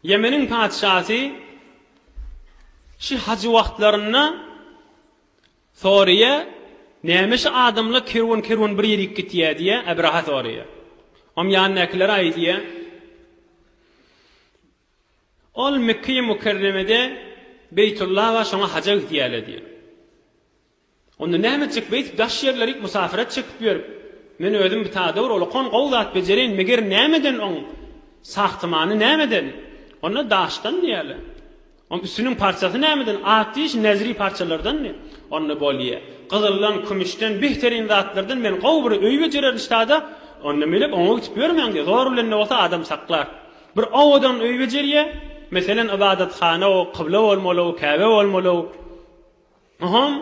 Ýemeniň patyşasy şi hajy wagtlarynda soraýa, Näme şi adamlar kerwen-kerwen bir ýerik gitýä diýä, Ebraha soraýa. Oň ýanyndakylara aýdýa, Ol Mekgeýi Mükerremede Beýtulla bar, şoňa haja gidýärler diýýär. Onda näme etjek beýdip daş ýerlerik musafiret çekip ýörüp. Men özüm bitada bir ulkan gowy zat bejereýin, meger nämeden oň sahtymany nämeden? Onda daşdan diýýärler. Oň üstüniň parçasy nämeden? At diýiş nezri parçalardan diýýär. Onda bolýar. Gyzyldan, kümüşden, behterin zatlardan men gowy bir öý bejererin ştada, onda melek oňa gitip ýörmäň diýýär. Zor bilen-de bolsa adam saklar. Bir owadan öý bejerýär. Meselen, ybadathana-ow, kybla bolmaly-ow, käbe bolmaly-ow. Oňam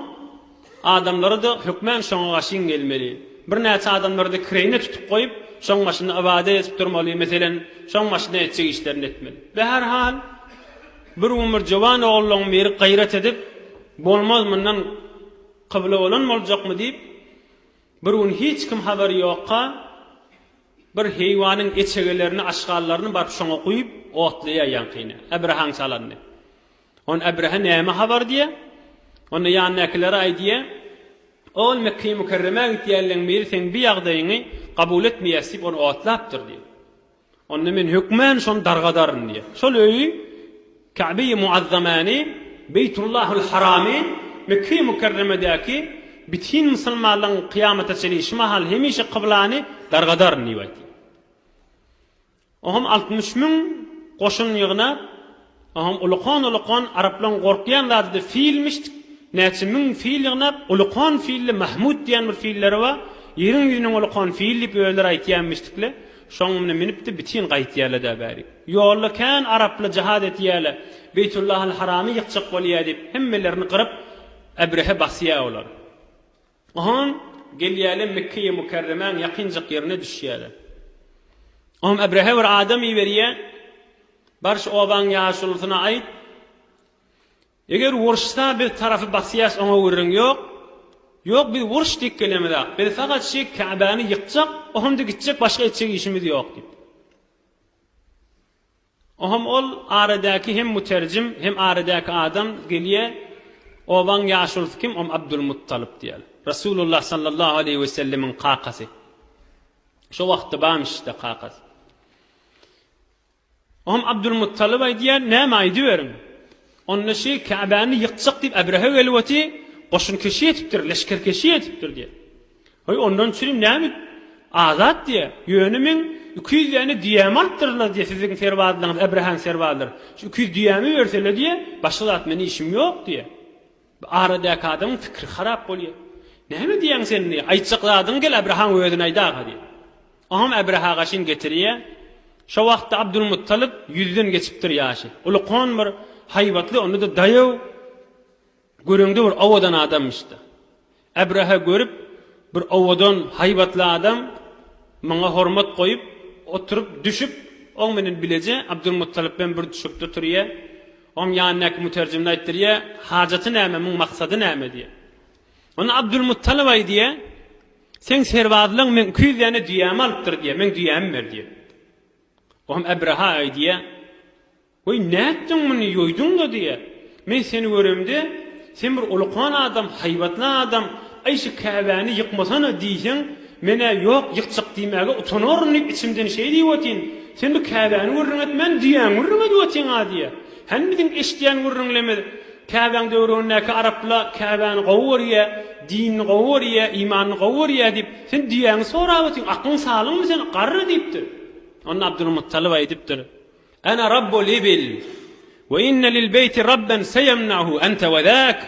adamlary-da hökmän şoňa gaşyn gelmeli. Birnäçe adamlary-da kireýine tutup goýup, şoň başynda ybadat edip durmaly, meselen, şoň başynda etjek işlerini etmeli. Behärhal, bir gün bir jowan ogullaň biri gaýrat edip, Bolmaz, mundan kybla bolan boljakmy diýip, bir gün hiç kim habary ýokka, Bir heýwanyň eçegelerini, aşgallaryny baryp şoňa guýup, otlaýar ýaňkyny, Äbrehaň çalanyny. Onda Äbrehe näme habar diýýär. Onda ýanyndakylara aýdýar, Ol Mekgeýi Mükerremä gitýänleň biri seň bi ýagdaýyňy kabul etmeýäs diýip, ony otlapdyr diýýär. Onda men hökmän şony dargadaryn diýýär. Şol öýi Käbe-i Muazzamäni, Beýtullahul Haramy, Mekge-i Mükerremedäki bütin musulmanlaryň kyýamata çenli şu mahal hemişe kyblany dargadaryn diýip aýtdy. Oňam 60 müň goşun ýygnap, oňam ulukan-ulukan araplaryň gorkýan zady-da filmiş, näçe müň fil ýygnap, ulukan filli Mahmud diýen bir filleri bar, ýeriň ýüzüniň ulukan fili diýip özleri aýtýanmişdikle, şoň münüp münüp-de bütin gaýtýarlar-da bärik. Ýolda kän araply jihad etýärler, Beýtullahal Haramy ýykjak bolýar diýip, hemmelerini gyryp, Ebrehe basýar olar. Oňam gelýärler Mekgeýi Mükerremäň ýakynjak ýerine düşýärler. Oňam Ebrehe bir adam iberýär, Bar şu obaň ýaşulusyna aýt, Eger uruşsa biz tarapy basýas oňa gürrüň ýok. Ýok biz uruş diýip gelemizak. Biz fakat şi Käbäni ýykjak, oňda gitjek başga etjek işimiz ýok diýip. Oňam ol aradäki hem müterjim, hem aradäki adam gelýä, obaň ýaşulusy kim? Om Abdulmuttalyp diýýär. Rasulullah sallallahu aleýhi we sellemiň kakasy. Şo wagtda barmyş-da kakasy. Oňam Abdulmuttalyp aýdýar, Näme aýdyberiň. Onda şi Käbäni ýykjak diýip Ebrehe gelip oty, goşun keşi etipdir, leşger keşi etipdir diýýär. Hoý, ondan çürim näme azat diýýär. Ýöne meň 200 däne düýämi alypdyrlar diýýär, siziň serbazlaryňyz, Ebrehaň serbazlary. Şu 200 düýämi berseler diýýär, başga zat meniň işim ýok diýýär. Bu aradäki adamyň pikiri harap bolýar. Näme diýýäň sen diýýär. Aýtjak zadyňy gel Abrahaň özüne aýdaga diýýär. Oňam Abraha gaşyn getirýär. Şo wagtda Abdulmuttalyp ýüzden geçipdir ýaşy. Ulkan bir haýbatly, onda-da daýaw, göreňde bir owadan adammyş-da. Abraha görüp, bir owadan, haýbatly adam muňa hormat goýup, oturyp, düşüp, oň menen bileje Abdulmuttalyp bilen bir düşekde oturýar. Oň ýanyndaky müterjimine aýtdyrýar, Hajaty näme, muň maksady näme diýýär. Onda Abdulmuttalyp aýdýar, Seň serbazlaň meň 200 däne düýämi alypdyr diýýär, meň düýämi ber diýýär. Oňam Abraha aýdýar, Weý, nätdiň muny, ýoýduň-da diýýär. Men seni göremde, sen bir ulukan adam, haýbatly adam, aý şu Käbäni ýykmasana diýseň, men-ä ýok, ýykjak diýmäge utanaryn diýip içimden şeý diýip otyryn. Sen bu Käbäni gürrüň etmän, düýäňi gürrüň edip otyň-a diýýär. Hany biziň eşidýän gürrüňlemiz, Käbäň töweregindäki arapla Käbäni gowy görýär, dinini gowy görýär, imanyny gowy görýär diýip, sen düýäňi sorap otyň, aklyň salyňmy sen, garry diýipdir. Onda Abdulmuttalyp aýdypdyr. Ene rabbul ibil we inne lil beýti rabben seyemnahu ente we zak.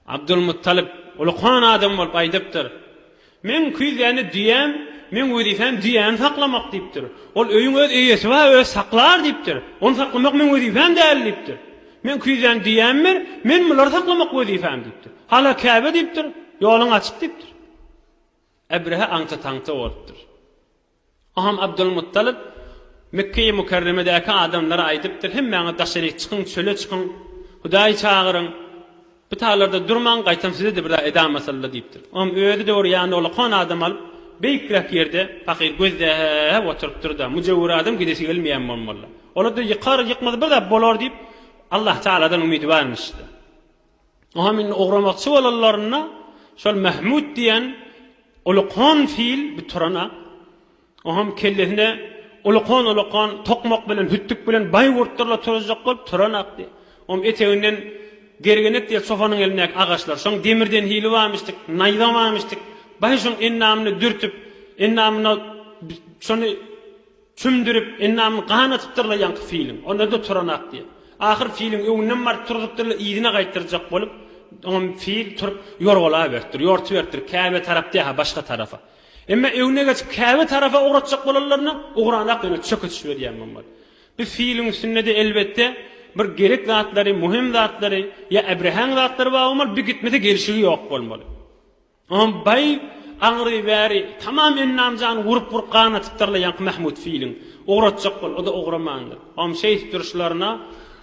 Abdulmuttalyp ulukan adam bolup aýdypdyr. Meň küýzäni düýäm, meň wezipem düýäni saklamak diýipdir. Ol öýüň öz eýesi bar, öz saklar diýipdir. Ony saklamak meň wezipem däl diýipdir. Meň küýzäni düýäm ber, men bulary saklamak wezipem diýipdir. Hala Käbe diýipdir, ýoluň açyk diýipdir. Ebrehe aňta-taňta bolupdyr. Oňam Abdulmuttalyp Mekgeýi Mükerremedäki adamlara aýdypdyr, Hemmäňiz daşaryk çykyň, çöle çykyň, Hudaýy çagyryň, bu taýlarda durmaň, gaýtam size-de bir zat edamasyldy diýipdir. Oňam özi-de bir ýanyna ulakan adam alyp, beýikräk ýerde pahyr gözläp oturypdyr-da, müjewür adam gidesi gelmeýän bolmaly. Olar-da ýykar, ýykmaz bir zat bolar diýip, Allah Tagaladan umydy barmyşdy. Oňam indi ugramakçy bolanlarynda şol Mahmud diýen ulukhan fil bir turana, oňam kellesine ulukhan-ulukhan tokmak bilen, hütdük bilen baý urupdyrlar turuzjak bolup, turanak diýýär. Oňam eteginden gergenek diýen çopanyň elindäki agaçlar, şoň demirden hili barmyşdyk, naýza barmyşdyk, baý şoň endamyny dürtüp, endamyna şony Çümdürip, endamyny gan atypdyrlar ýaňky filiň. Onda-da turanak diýýär. Ahyr filiň öňünden baryp turuzupdyrlar, yzyna gaýtdyrjak bolup, oňam fil turup ýorgalaberipdir, ýortuberipdir, Käbä tarap däl-ha, başga tarapa. Emma öňüne geçip Käbä tarapa ugratjak bolanlarynda, ugranak ýöne çöke düşüberýär muňa. Bu filiň üstünde-de elbetde bir gerek zatlary, möhüm zatlary ýa Äbrehaň zatlary bar bolmaly, bir gitmese gelşigi ýok bolmaly. Oňam baý aňry bäri tamam ennam-jany urup-urup gan atypdyrlar ýaňky Mahmut filiň. Ugratjak bolup, o-da ugramandyr. Oňam şeýdip duruşlaryna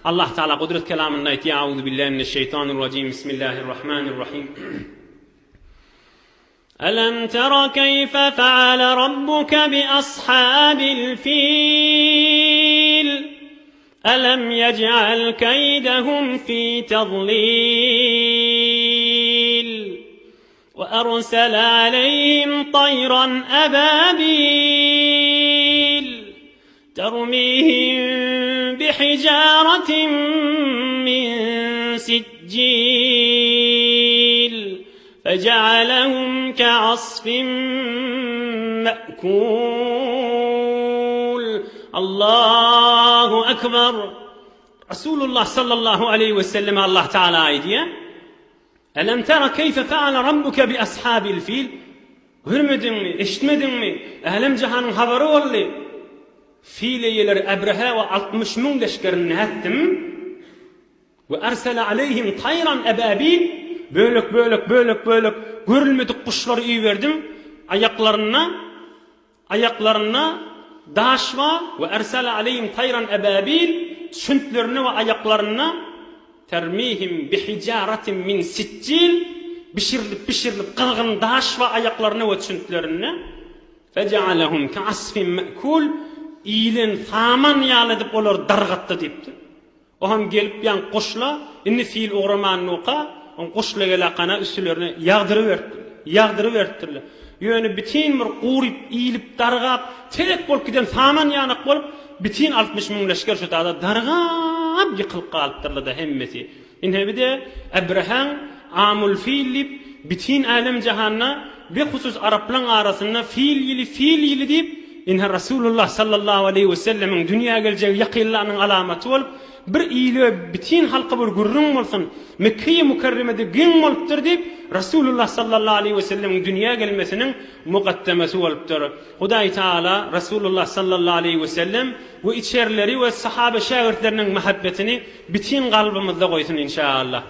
Allah Tagala gudrat kelamynda aýtýar, Auzubillahi mineşşeýtanirrajim, Bismillahirrahmanirrahim. Alam tara keýfe feale rabbuke bi ashabil fil. Alam yej'al keýdehum fi tadlil we ersele aleýhim taýran ebabil termihim bihijaratin min sijjil fejealehum keasfin me'kul. Allahu Ekber. Rasulullah sallallahu aleýhi we selleme Allah Teala aýdýar, Elem tera keýfe feale rabbuke bi ashabil fil? Görmediňmi, eşitmediňmi? Älem jahanyň habary boldy. Fil eýeleri Ebrehe we 60 müň leşgerini nätdim? We ersele aleýhim taýran ebabil, bölek-bölek, bölek-bölek görülmedik guşlary iberdim, aýaklarynda, aýaklarynda daş bar, we ersele aleýhim taýran ebabil, çüntlerinde we aýaklarynda, termihim bihijaratin min sijjil, bişirilip, bişirilip gyzgyn daş bar aýaklarynda we çüntlerinde, fejealehum keasfin me'kul, iýlen saman ýaly edip olary dargatdy diýipdir. O hem gelip ýaňky guşla, indi sil ugramandyka, oň guşla gelakana üstülerine ýagdyryberipdirler. Ýagdyryberipdirler. Ýöne bitin bir guryp, iýlip, dargap, telek bolup giden saman ýanak bolup, bitin 60 müň leşger şu tada dargap ýykylyp galypdyrlar-da hemmesi. Ine bir-de Ebrehaň Amul fil diýip, bitin älem-jahanda, behusus araplaň arasynda fil ýyly, fil ýyly diýip, ine Rasulullah sallallahu aleýhi wesellemiň dünýä geljegi ýakynlanyň alamaty bolup, bir ile, bitin halka bir gürrüň bolsun, Mekgeýi Mükerremede geň bolupdyr diýip, Rasulullah sallallahu aleýhi wesellemiň dünýä gelmesiniň mukaddemesi bolupdyr. Hudaý Tagala Rasulullah sallallahu aleýhi wesellem we içerileri we sahaba şägirtleriniň mähebbetini bitin kalbymyzda goýsun inşaallah.